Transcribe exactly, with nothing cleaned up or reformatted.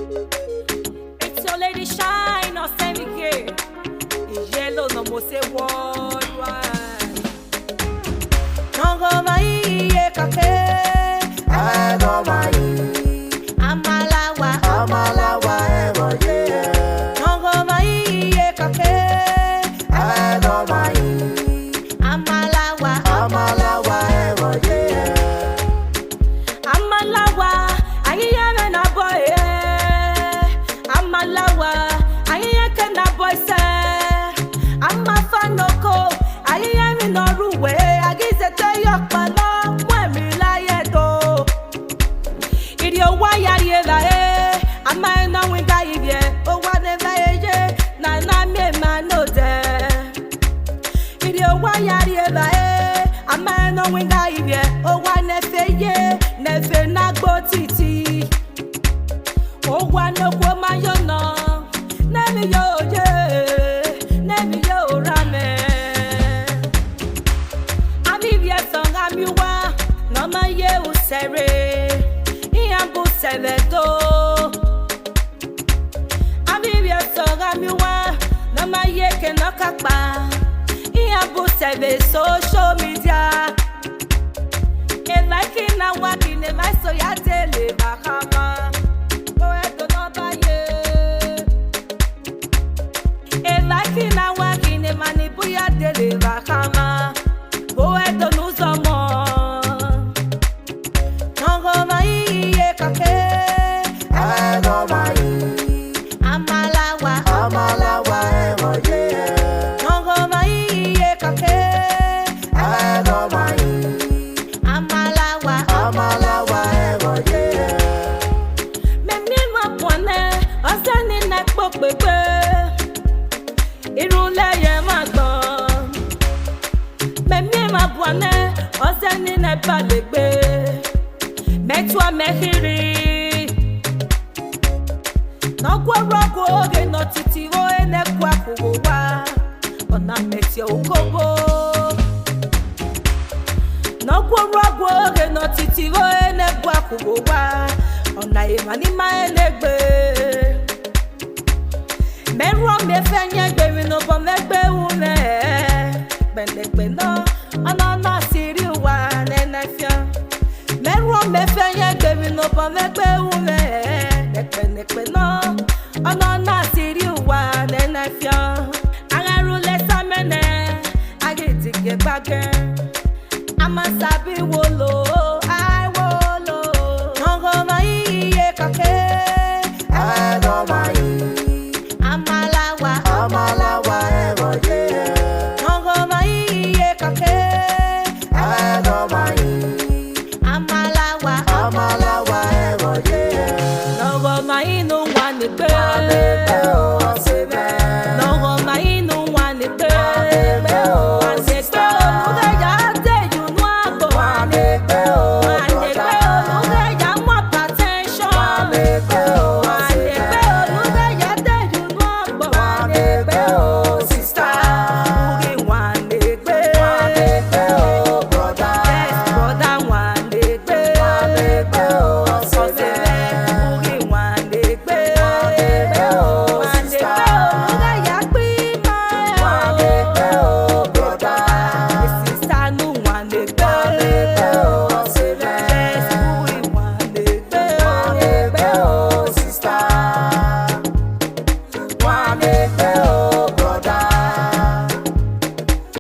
It's your lady Shine, Osenike. Iyelo ne ọ mose worldwide. Nọghọmwa iye kake, ẹghọmwa i. Amalawa, amalawa ẹghọ ye. Nọghọmwa iye kake, ẹghọmwa i. Amalawa, amalawa ẹghọ ye. Amalawa, a ghi ye mwẹ ne a bọ ẹre. Amalawa, a ghi ye ke ne a bọ ẹre sẹ. Amafanoko, a ghi ye emwi ne ọ rre uwẹ, a ghi zẹdẹ ye ọkpalọ mu emwi la ye do. Irri owa ya rri evbare, a ma rẹn ne ọ winga ivbiẹ, owa ne evbare ye, ne a na miẹn emwa ne odẹ. Irri owa ya rri evbare, a ma rẹn ne ọ winga ivbiẹ, owa ne ẹfe ye, ne ẹfe na gbe otiti. Owa ne okhuo ma yo nọ, ne emwi yo ye, ne emwi yo ra mẹ. Avbe ivbi ẹsọn gha miẹn uwa ne ọ ma ye usẹ rre, iran bu usẹ vbe Ẹdo. Avbe ivbi ẹsọn gha miẹn uwa ne ọ ma ye eke ne ọ ka kpa, iran bu usẹ vbe social media. Evba iki na wa khin ne emwa eso ya dele evba khama, ore do ne ọ ba ye. Evba iki na wa khin ne emwa ni bu ya dele evba khama, ore do ne uzọmọ. Nọghọmwa iye kake, ẹghọmwa i. Amalawa, amalawa ẹghọ ye. Nọghọmwa iye kake, ẹghọmwa i. Amalawa, amalawa ẹghọ ye. Mẹ miẹn emwa buan nẹ, ọ zẹ ne I na kpe okpegbe. Irun lẹ ye emwa agbọn. Mẹ miẹn emwa buan nẹ, ọ zẹ ne I na ba legbe. Mẹ tua mẹ khirhi. Ne ọ gu orhu ọguọghe ne ọ titi igho ẹre ne ẹkua kughe owa, ọ na mẹ tie okobo. Ne ọ gu orhu ọguọghe ne ọ titi igho ẹre ne ẹkua kughe owa, ọ na emwa ni ma rẹn ne egbe. Mẹ rhuọ mẹ fẹ yẹn gbe emwi ne obọ mwẹ gbe ru mwẹ, kpẹnẹkpẹnọ, ọ na na sirri uwa nene afian. Mẹ rhuọ mẹ fẹ yẹn gbe emwi ne obọ mwẹ gbe ru mwẹ, nẹkpẹnẹkpẹnọ, ọ na na sirri uwa nene afian. A gha rhulẹ sa mẹ nẹ, a ghi digi gba gẹn. A ma sabi wolo, a i wolo. Nọghọmwa iye kake, ẹghọmwa i. Amalawa, amalawa ẹghọ ye. Nọghọmwa iye kake, ẹghọmwa i. Amalawa, amalawa ẹghọ ye. Nọghọmwa inu wan egbe. Wan egbe o, ọse mwẹ. Nọghọmwa inu wan egbe. Wan egbe o, sister. Wan egbe olughe ya de unu agbọn. Wan egbe o, wan egbe olughe ya mu hypertension. Wan egbe o, wan egbe olughe ya de unu agbọn. Wan egbe o, sister. Ughi wan egbe. Wan egbe o, brother. Yes, brother, wan egbe. Wan egbe o, ọse mwẹ. Ughi wan egbe. Wan egbe o, sister. Wan egbe olughe ya gbe ima. Wan egbe o, brother. Sister, nu wan egbe. Wan egbe o, ọse mwẹ. Yes, ughi wan egbe. Wan egbe o, sister. Wan egbe